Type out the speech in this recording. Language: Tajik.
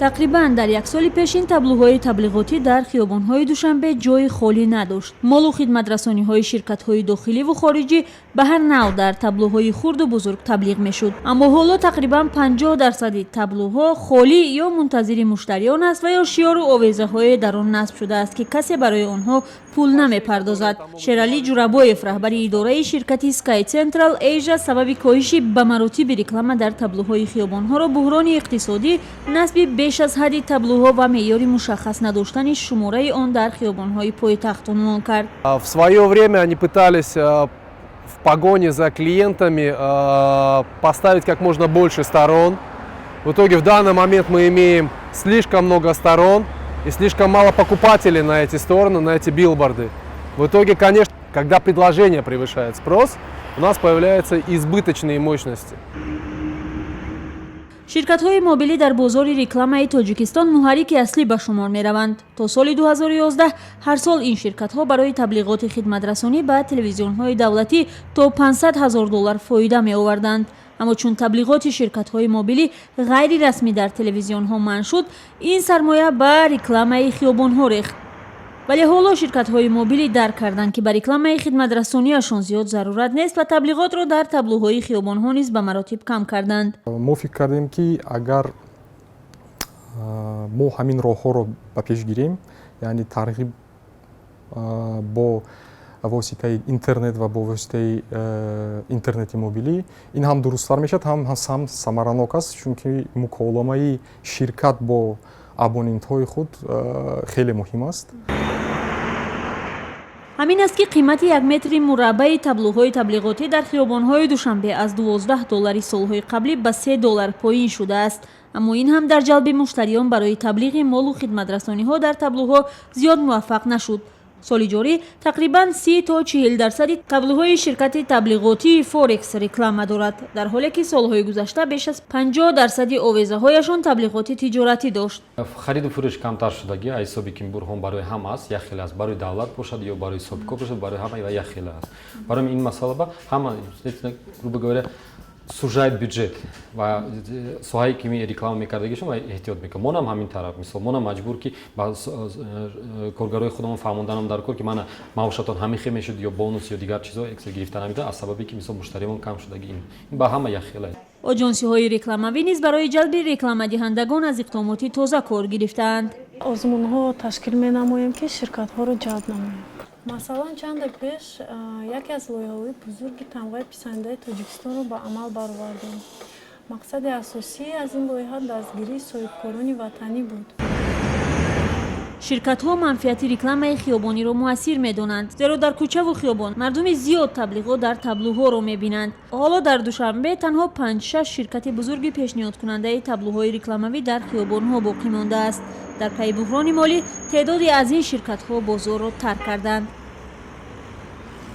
Тақрибан дар як соли пешин таблӯҳои таблиғотӣ дар хиёбонҳои Душанбе ҷои холӣ надошт. Молу хидматрасониҳои ширкатҳои дохиливу хориҷӣ ба ҳар навъ дар таблӯҳои хурду бузург таблиғ мешуд. Аммо ҳоло тақрибан 50 дарсади таблӯҳо холӣ ё мунтазири муштариён аст ва ё шиёру овезаҳое дар он насб шудааст, ки касе барои онҳо пул намепардозад. Шералӣ Ҷурабоев, раҳбари идораи ширкати Sky Central Asia, сабаби коҳиши ба маротиби реклама дар таблӯҳои хиёбонҳоро буҳрони иқтисодӣ, насби беш аз ҳадди таблӯҳо ва меъёри мушаххас надоштани шумораи он дар хиёбонҳои пойтахт унвон кард. В свое время они пытались в погоне за клиентами поставить как можно больше сторон. В итоге в данный момент мы имеем слишком много сторон и слишком мало покупателей на эти стороны, на эти билборды. В итоге, конечно, когда предложение превышает спрос, у нас появляются избыточные мощности. Ширкатҳои мобилӣ дар бозори рекламаи Тоҷикистон муҳаррики аслӣ ба шумор мераванд. То соли 2011 ҳар сол ин ширкатҳо барои таблиғоти хидматрасонӣ ба телевизионҳои давлатӣ то 500 ҳазор доллар фоида меоварданд. Аммо чун таблиғоти ширкатҳои мобилӣ ғайрирасмӣ дар телевизионҳо манъ шуд, ин сармоя ба рекламаи хиёбонҳо рехт. Вале ҳоло ширкатҳои мобилӣ дарк карданд, ки ба рекламаи хидматрасониашон зиёд зарурат нест ва таблиғотро дар таблӯҳои хиёбонҳо низ ба маротиб кам карданд. Мо фикр кардем, ки агар мо ҳамин роҳҳоро ба пеш гирем, яъне тарғиб бо воситаи интернет ва бо воситаи интернети мобилӣ, ин ҳам дурусттар мешавад, ҳам самаранок аст, чунки муколамаи ширкат бо абонентҳои худ хеле муҳим аст. Ҳамин аст, ки қимати як метри мураббаи таблӯҳои таблиғотӣ дар хиёбонҳои Душанбе аз 12 доллари солҳои қаблӣ ба 3 доллар поин шудааст. Аммо ин ҳам дар ҷалби муштариён барои таблиғи молу хидматрасониҳо дар таблӯҳо зиёд муваффақ нашуд. Соли ҷорӣ тақрибан 30 то 40 дарсади таблӯҳои ширкати таблиғотии Форекс реклама дорад, дар ҳоле ки солҳои гузашта беш аз 50 дарсади овезаҳояшон таблиғоти тиҷоратӣ дошт. Хариду фурӯш камтар шудагӣ аз ҳисоби ки бурҳон барои ҳама аст, як хел аст, барои давлат бошад ё барои соҳибкор бошад, барои ҳама як хел аст. Барои ин масъала ба ҳама, грубо говоря, сужает бюджет ва соҳае ки реклама мекардагишон ва эҳтиёт мекунад. Монам ҳамин тараф, мисол, монам маҷбур, ки ба коргарои худамон фаҳмонданам дар кор, ки мана маошатон ҳамин хел мешуд ё бонус ё дигар чизҳо экстра гирифта намедиҳад, аз сабабе ки, мисол, муштариён кам шудаги. Ин ба ҳама як хел аст. Оҷонсиҳои рекламавӣ низ барои ҷалби рекламадиҳандагон аз иқдомоти тоза кор гирифтаанд. Озмунҳо ташкил менамоем, ки ширкатҳоро ҷалб намоем. Масалан, чанде пеш яке аз лоиҳаҳои бузурги тамғаи писандаи Тоҷикистонро ба амал баровардем. Мақсади асосӣ аз ин лоиҳа дастгирии соҳибкорони ватанӣ буд. Ширкатҳо манфиати рекламаи хиёбониро муассир медонанд, зеро дар кӯчаву хиёбон мардуми зиёд таблиғот дар таблӯҳоро мебинанд. Ҳоло дар Душанбе танҳо панҷ-шаш ширкати бузурги пешниҳодкунандаи таблӯҳои рекламавӣ дар хиёбонҳо боқӣ мондааст. Дар пайи буҳрони молӣ теъдоде аз ин ширкатҳо бозорро тарк карданд.